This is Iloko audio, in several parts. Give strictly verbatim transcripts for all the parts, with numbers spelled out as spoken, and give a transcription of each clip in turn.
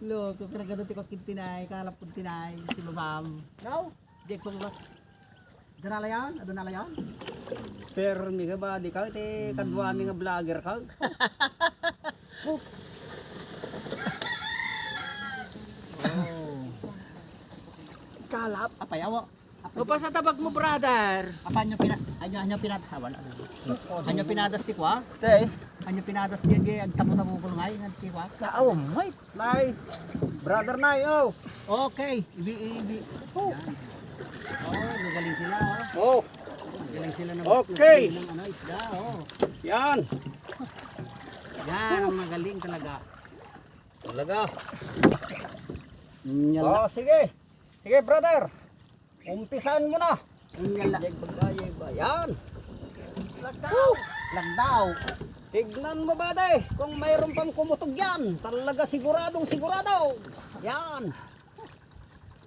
Loko, kargado ti kuak ken tinay, kalap ken tinay, ti babam. Ikaw? Di ko ba? Aduna la yan? Aduna la yan? Permi ka ba? Di ka, ti kaduami nga vlogger ka. Oh. Kalap? Apay, awa. Apay. Mapasa tabak mo, brother. Apa, anyo pina-, anyo, anyo pinat-, ah, wala. Anyo pinadas ti kwa? Te. Anyo pinadas ti, di, agtamu-tamu ko ngay, nga ti kwa? Naaw, may. Nay. Brother Nay, oh. Okay. Ibi, ibi. Oh. Yan. Oh, magaling sila, oh. Oh. Magaling sila mag-, Okay. Ng ano, isda, oh. Yan. Yan, ang magaling talaga. Talaga. Yan Oh, lang. Sige. Sige, brother. Umpisan mo na. Yan lang. Yan. Lagdaw. Lagdaw. Tignan mo ba, day, kung mayroon pang kumutog yan. Talaga siguradong sigurado. Yan.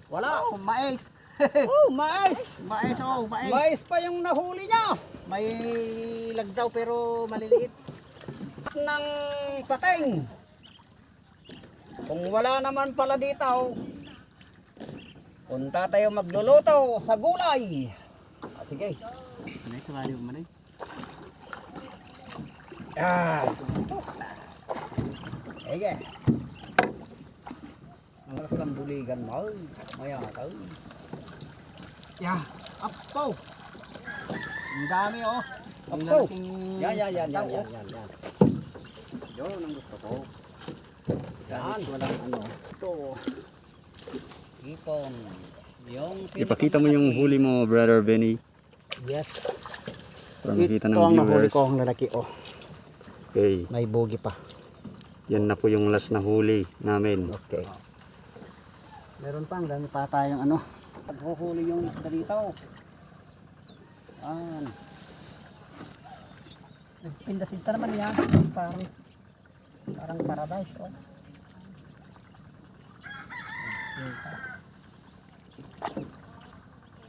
Wala. Oh, mais. Oh, mais. Mais, oh, mais. Mais pa yung nahuli niya. May lagdaw pero maliliit. Ng pating. Kung wala naman pala dito, punta tayo magluluto sa gulay. Ah, sige. Ano yung sumali mo, Manay? Ah. Sige. Ang lakas ng buligan mo. Ay, maya ka. Ya, apo. Ang dami, oh. Ang Apo. lalaking Yan, yan, yan, yan, tao, yan, oh. yan, yan. Yun ang gusto ko. Yan. Kahit walang ano. Ito. Ipon. Yung Ipakita mo yung pinakamalaki. huli mo, Brother Benny. Yes. Para makita ng Ito ang nahuli viewers. ko, ang lalaki, oh. Okay. May bugi pa. Yan na po yung last na huli namin. Okay. Meron pa, ang dami pa tayong ano. Paghuhuli yung isda dito. Yan. Nagpindasin ka naman yan. Parang, parang paradise, oh.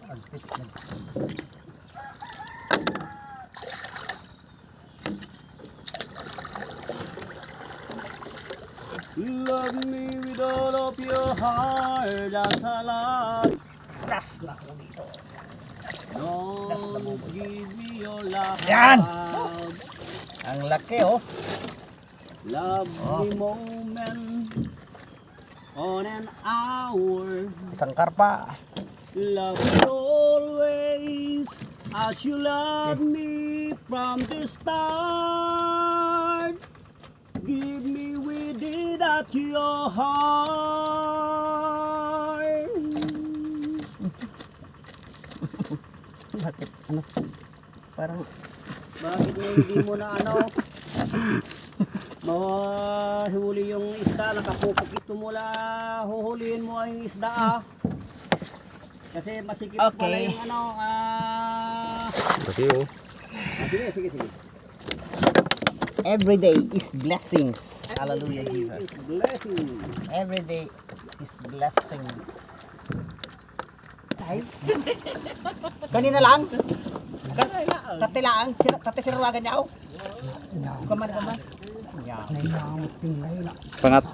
Agpit na. Love me with all of your heart, that's a lie. Last na po dito. Lord, give me your love. Yan! Ang laki, oh. Love Oh. me moment on an hour. Isang karpa. Love you always as you love me from the start. Give me with it at your heart. Bakit? Ano? Parang Bakit mo hindi mo na ano? Mahuli yung isda, nakapupukit mo la, huhulihin mo ang isda, ah. Kasi masikip pala Okay. yung ano, ah. Laki, oh. Ah, sige, sige, sige. Every day is blessings. Hallelujah, Jesus. Blessing. Every day is blessings. Ay. Kanina lang? Tatilaan, sira-, tati sirawagan niya, oh. Kaman, kaman. Yan. Pangat.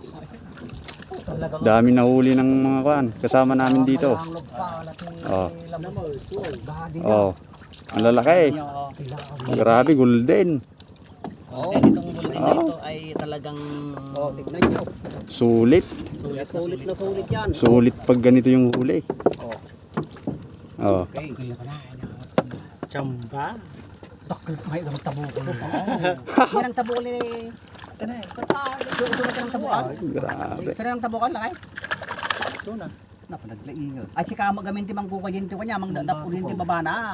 Talagang Dami nahuli ng mga kuan, kasama namin dito. Malanglog pa, laki Oh. labas. Gadi na. Oh. Ang lalaki. Grabe, golden. Oh, itong golden na Oo. ito ay talagang Oh, tignan nyo. Sulit. Sulit, sulit na sulit yan. Sulit pag ganito yung huli. Oh. Oh. Okay. Chamba. Dakkel pa kayo ng tabukol. Yan ang tabukol ni Tanay. Ito, ito na ng tabukan. Ay, grabe. Sino ang tabukan, lakay? Ito na. Napanaglaingan. Ay, si Kama gamin ti mangkuka dyan, ti kanya, mang dadap ulit ti babana.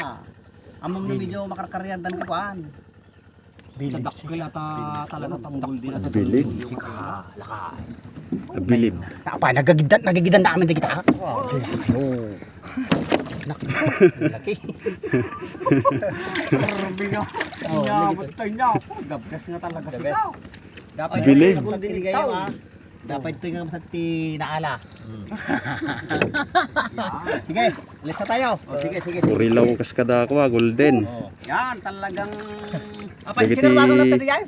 Among na medyo makarkarya dan ka kuan. Bilib. Dadakkel ata talaga tambul din ata. Bilib. Sika, lakay. Bilib. Apa, nagagidan, nagagidan namin di kita. Wow. Ayo. Nak-, laki. Grabe nga. Oh, Inya, lagi. Matay niya. Oh, the best nga talaga The sika. best. Dapat Bilib. Sa kundi ni Gayaw, ah. Dapat ito nga sa ti naala. Hmm. Sige, alis na tayo. Oh, sige, sige, sige. Purilaw kas kada ako, ah, golden. Oh. Yan, talagang Apa, Dagiti sino bago na tadi ay?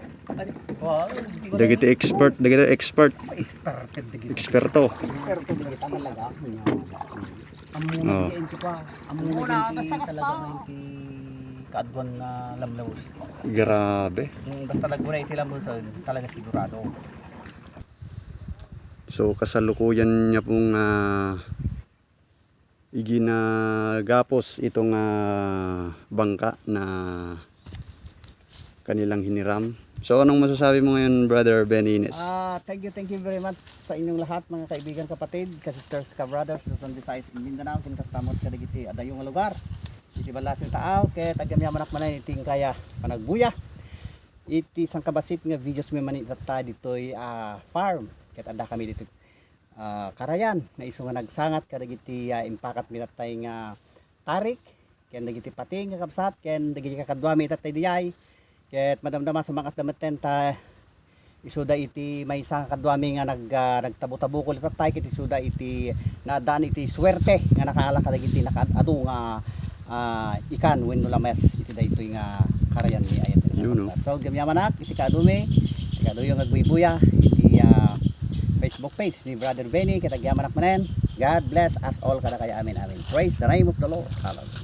Dagiti expert, dagiti expert. Expert dagiti. Eksperto. Expert dagiti talaga. Oh. Amuna dagiti pa. Amuna dagiti talaga nga iti kaaduan nga lamlaws. Grabe. Basta laguna iti lamlaws, talaga sigurado. So kasalukuyan niya pong ah, iginagapos itong ah, bangka na kanilang hiniram. So anong masasabi mo ngayon, Brother Benny Ines? Ah, thank you, thank you very much sa inyong lahat, mga kaibigan, kapatid, ka-sisters, ka-brothers, Luzon, Visayas, and Mindanao, ken kasta met kadagiti adayo nga lugar. Iti balasang taaw, ket agyamanak manen iti inkaya panagbuya. Iti sangkabassit nga videos mi manitatta ditoy ah, farm. Ket adda kami ditoy ah, karayan nga isu nga nagsangat kadagiti ah, impakat mi tattay nga tarik, ken dagiti pati nga kabsat, ken dagiti kakaduami tattay diyay. Ket madamdama sumangat da metten ta isuda iti maysa nga kaduami nga nag, ah, nagtabutabukol tattay ket isuda iti naaddaan iti suerte nga nakaala kadagiti nakaad-adu nga ah, ikan wenno lames iti daytoy nga karayan mi ayat. Yun, no? So, agyamanak iti kaadumi, iti kaaduyo nga agbuybuya iti ah, Facebook page ni Brother Benny, ket agyamanak manen. God bless us all kadakayo. Amen, amen. Praise the name of the Lord. Hallelujah.